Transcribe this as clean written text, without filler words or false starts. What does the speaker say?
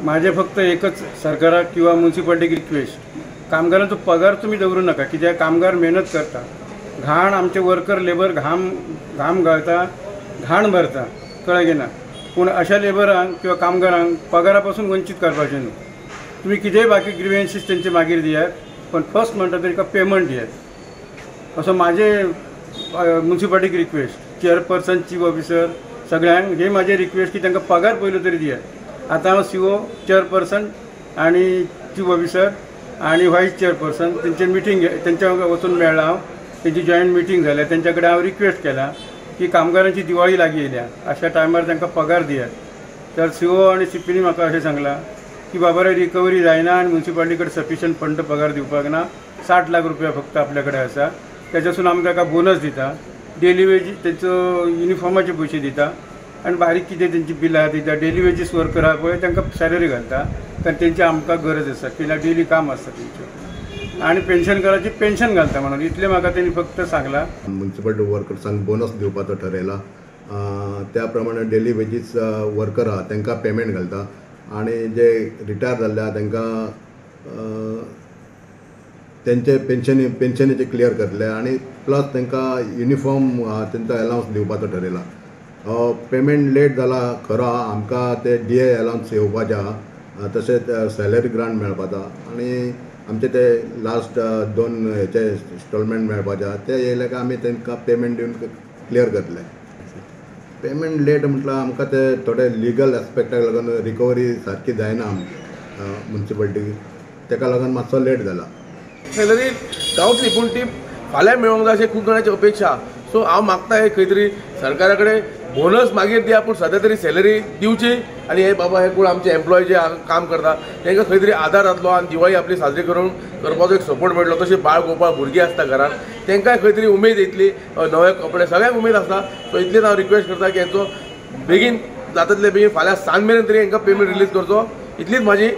माझे फक्त एकच सरकाराक किंवा म्युन्सिपाल्टीक रिक्वेस्ट, कामगारांचो पगार तुमी दवरूं नाका, कित्याक कामगार मेहनत करता, घाण आमचे वर्कर लेबर घाम घाम घालता, घाण भरता, कळ्ळें की ना. पूण अशा लेबरांक किंवा कामगारांक पगारा पासून वंचीत करपाचें न्हू. तुमी कितेंय बाकी ग्रिव्हन्सीस तेंचे मागीर दियात, पण फर्स्ट म्हणटा तांकां पेमंट दियात, असो म्हाजे म्युन्सिपाल्टीक रिक्वेस्ट. चेअरपर्सन, चीफ ऑफिसर सगळ्यांक हे म्हाजे रिक्वेस्ट की तांकां पगार पयलो तरी दियात. आतां हांव सी ओ, चेअरपर्सन आनी चीफ ऑफिसर आनी व्हायस चेअरपर्सन तेंचे मिटींग, तेंच्या वचून मेळ्ळा हांव, तेंची जॉयंट मिटींग जाल्या, तेंच्या कडेन हांव रिक्वेस्ट केला की कामगारांची दिवाळी लागीं येयल्या, अशा टायमार तांकां पगार दियात. तर सी ओ आनी सी पीनी म्हाका अशें सांगलां की बाबा रे रिकवरी जायना आनी म्युन्सिपाल्टी कडेन सफिशियंट फंड पगार दिवपाक ना, 60 लाख रुपया फक्त आपल्या कडेन आसा, तेच्यासून आमी ताका बोनस दिता, डेली वेज तेंचो युनिफॉर्माचे पयशे दिता आनी बारीक कितें तेंची बिलां दिता. डेली वेजीस वर्कर आहा पळय तांकां सॅलरी घालता, कारण तेंची आमकां गरज आसा, कित्याक डेली काम आसता तेंचें, आनी पेन्शनकाराची पेन्शन घालता म्हणून इतलें म्हाका तेणी फक्त सांगलां. म्युन्सिपाल्टी वर्कर्सांक बोनस दिवपाचो ठरयला, त्या प्रमाणे डेली वेजीस वर्कर आहा तांकां पेमेंट घालता आनी जे रिटायर जाल्ले आहा तांकां तेंचे पेन्शनीचे क्लियर करतले आनी प्लस तांकां युनिफॉर्म तेंचो एलावन्स दिवपाचो ठरयला. पेमेंट लेट जाला खरो आहा, आमकां ते डी ए एलावन्स येवपाचे आहा, तशेंच सॅलरी ग्रांट मेळपाचो आहा आनी आमचे ते लास्ट 2 हेचे इन्स्टॉलमेंट मेळपाचे आहा, ते येयले काय आमी तांकां पेमेंट दिवन क्लियर करतले. पेमेंट लेट म्हटल्यार आमकां ते थोडे लिगल एस्पेक्टाक लागून रिकवरी सारकी जायना म्युन्सिपाल्टी, तेका लागून मातसो लेट जाला. सॅलरी गावतली पूण ती फाल्यां मेळोंक जाय अशें खूब जाणांची अपेक्षा. सो हांव मागता हे खंय तरी सरकारा कडेन बोनस मागीर दिया, पूण सद्या तरी सॅलरी दिवची आनी हे बाबा हे कोण आमचे एम्प्लॉय जे काम करता तांकां खंय तरी आदार जातलो आनी दिवाळी आपली साजरी करून करपाचो एक सपोर्ट मेळटलो. तशें बाळ गोपाळ भुरगीं आसता घरान, तांकांय खंय तरी उमेद येतली, नवे कपडे सगळ्यांक उमेद आसता. सो इतलेंच हांव रिक्वेस्ट करता की हेंचो बेगीन जाता तितले बेगीन फाल्यां सांज मेरेन तरी हांकां पेमेंट रिलीज करचो, इतलीच म्हाजी.